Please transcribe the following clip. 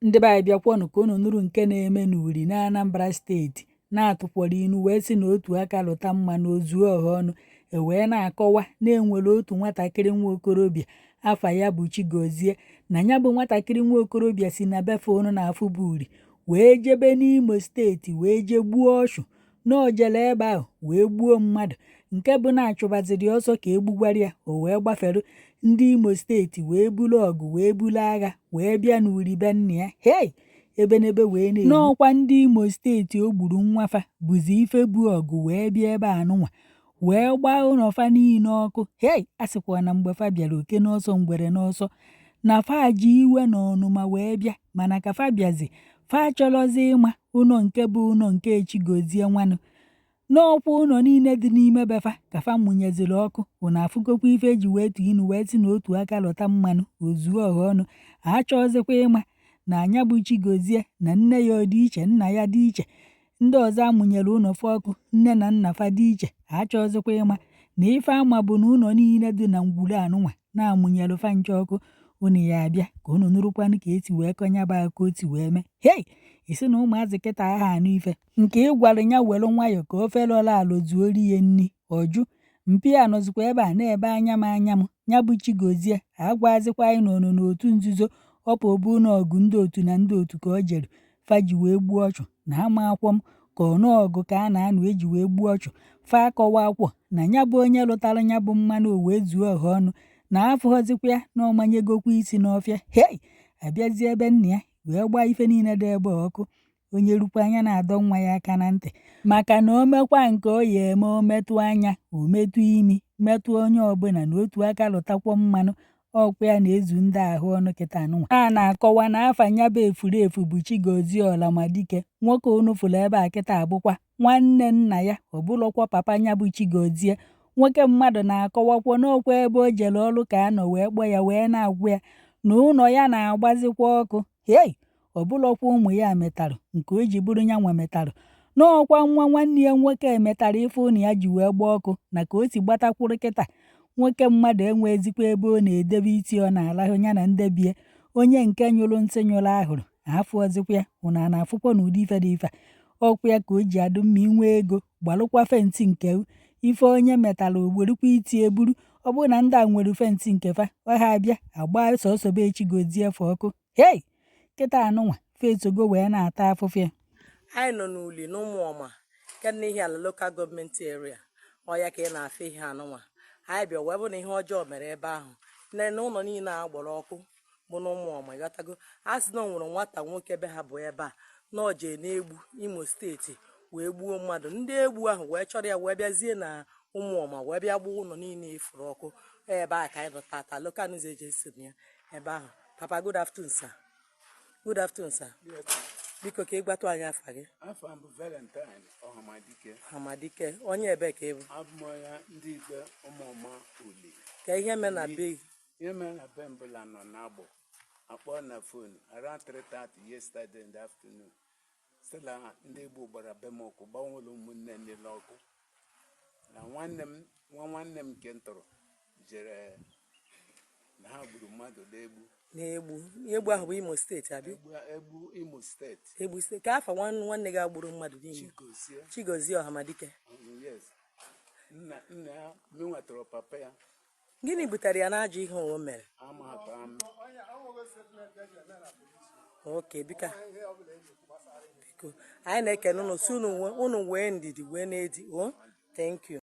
Ndị be anyị, bịakwanụ ka unu nụrụ nke na-eme n'Uri n'Anambra Steeti. Na-atụkwara inu wee sị na otu aka lụta mmanụ ozuo ọha ọnụ. E wee na-akọwa na enwere otu nwatakịrị nwa okorobịa afa ya bụ Chigozie, na ya bụ nwatakịrị nwa okorobịa si na befe unu na-afụ bụ Uri wee jebe n'Imo Steeti wee jee gbuo ọchụ, na o jere ebe ahụ wee gbuo mmadụ, nke bụ na achụbaziri ọsọ ka egbugwara ya, o wee gbaferu. Ndị Imo Steeti wee buru ọgụ wee buru agha wee bịa n'Uri be nna ya. Hei, ebenebe wee na-egbu n'ọkwa. Ndị Imo Steeti o gburu nwafa bụzi ife bu ọgụ wee bịa ebe anụnwa wee gbaa ụlọ fa niile ọkụ. Hei, a sịkwa na mgbe fa bịara, oke n'ọsọ, ngwere n'ọsọ, na fa ji iwe na ọnụma wee bịa. Mana ka fa bịazi, fa chọrọzi ịma ụlọ nke bụ ụlọ nke Chigozie nwanụ n'ọkwa ụlọ niile dị n'ime befa ka fa mụnyeziri ọkụ. Ụnụ afụgokwa ife eji wee tụ inu wee sị na otu aka lụta mmanụ ozuo ọha ọnụ. Achọzikwa ịma na anya bụ Chigozie na nne ya ọ dị iche, nna ya dị iche, ndị ọzọ amụnyere ụlọ fa ọkụ, nne na nna fa dị iche. Achọzikwa ịma na ife ama bụ na ụlọ niile dị na ngwuru anụnwa na-amụnyere fa nche ọkụ. Unu ya abịa ka unu nụrụkwanụ ka esi wee kọnya bụ akụkọ o si wee mee. Hei, isi na ụmụazị kịta aha anụ ife nke ị gwara ya were nwayọọ ka ofe lọrọ alọ zuoro ya nni ọjụ mpi a nọzikwa ebe a na-ebe anya m anya m. Ya bụ Chigozie agwazikwa anyị na ọnọ n'otu nzuzo ọpụ na ọgụ ndị otu na ndị otu ka o jere fa ji wee gbuo ọchụ na ama akwọ m ka ọnụ ọgụ ka a na-anụ eji wee gbuo ọchụ. Fa akọwa akwọ na ya bụ onye lụtara ya bụ mmanụ o wee zuo ọha ọnụ na afụghọzikwa ya na ọmanyegokwa isi n'ọfịa. Hei, abịazie ebe nna ya wee gbaa ife niile dị ebe a ọkụ. Onye rukwa anya na-adọ nwa ya aka na ntị maka na o mekwa nke ọ ya eme, o metụ anya, o metụ imi, metụ onye ọbụla na otu aka lụtakwọ mmanụ ọkwa ya na-ezu ndị ahụ ọnụ kịta anụnwa. A na-akọwa na afa ya bụ efurefu bụ Chigozie Ọlamadike. Nwoke unu fụrụ ebe a kịta abụkwa nwanne nna ya, ọ bụrụkwa papa ya bụ Chigozie. Nwoke mmadụ na-akọwakwa n'okwa ebe o jere ọrụ ka a nọ wee kpọọ ya wee na-agwa ya na ụlọ ya na-agbazikwa ọkụ. Hei, ọ bụrụkwa ụmụ ya metarụ nke o ji bụrụ ya nwa metarụ n'ọkwa nwa nwanne ya nwoke metara ife ụnụ ya ji wee gbaa ọkụ na ka o si gbatakwuru kịta. Nwoke mmadụ enwezikwa ebe ọ na-edebe isi, ọ na-alahụ ya na ndebie onye nke nyụrụ nsị nyụrụ ahụrụ afụọzikwa ya. Ụnụ a na-afụkwa na ụdị ife dị ife a ọkwa ya ka o ji adụ mma inwe ego gbalụkwa fence nke ife onye metara ogborukwa iti eburu. Ọ bụrụ na ndị a nwere fence nke fa, ọ ha abịa agba sọsọ be Chigozie fe ọkụ. Hei, kịta anụnwa fesogo wee na-ata afụfụ ya. Anyị nọ n'Uli n'Ụmụọma nke dị n'Ihiala Local Government Area. Ọ ya ka ị na-afụ ihe anụnwa. Anyị bịa wee bụ na ihe ọjọọ mere ebe ahụ na ụlọ niile a gbara ọkụ bụ n'Ụmụọma. Ịghọtago? A sị na o nwere nwata nwoke be ha bụ ebe a na o jee na-egbu Imo Steeti wee gbuo mmadụ. Ndị egbu ahụ wee chọrọ ya wee bịazie na Ụmụọma wee bịa gbuo ụlọ niile efuru ọkụ. Ebe a ka anyị nọ tata. Local News Agency na ya ebe ahụ. Papa, good afternoon, sir. Good afternoon, sir. Biko, ka ị gwatụ anyị afa gị. Afa m bụ Valentine Ọhamadike. Hamadike, onye ebe ka ị bụ? Abụ m onye ndị Igbe Ụmụọma Uli. Ka ihe mee na be gị? Ihe mere na be mbụla nọ n'agbọ akpọ na phone around 3:30 yesterday in the afternoon, sị na ndị Igbo gbara be m ọkụ, gbanwere ụmụnne niile ọkụ, na nwanne m nwa nwanne m nke m tọrọ jere na ha gburu mmadụ n'egbu. Na-egbu egbu ahụ bụ Imo Steeti, abi? Egbu, egbu Imo Steeti. Egbu Steeti. Ka afa nwanne gị agburu mmadụ n'Imo? Chigozie. Chigozie Ọhamadike. Yes, nna nna ya menwa tọrọ papa ya. Gịnị butere ya n'ajọ ihe o mere? Ama m. Oke, biko biko, anyị na-ekene unu si unu wee ndidi wee na-edi o. Thank you.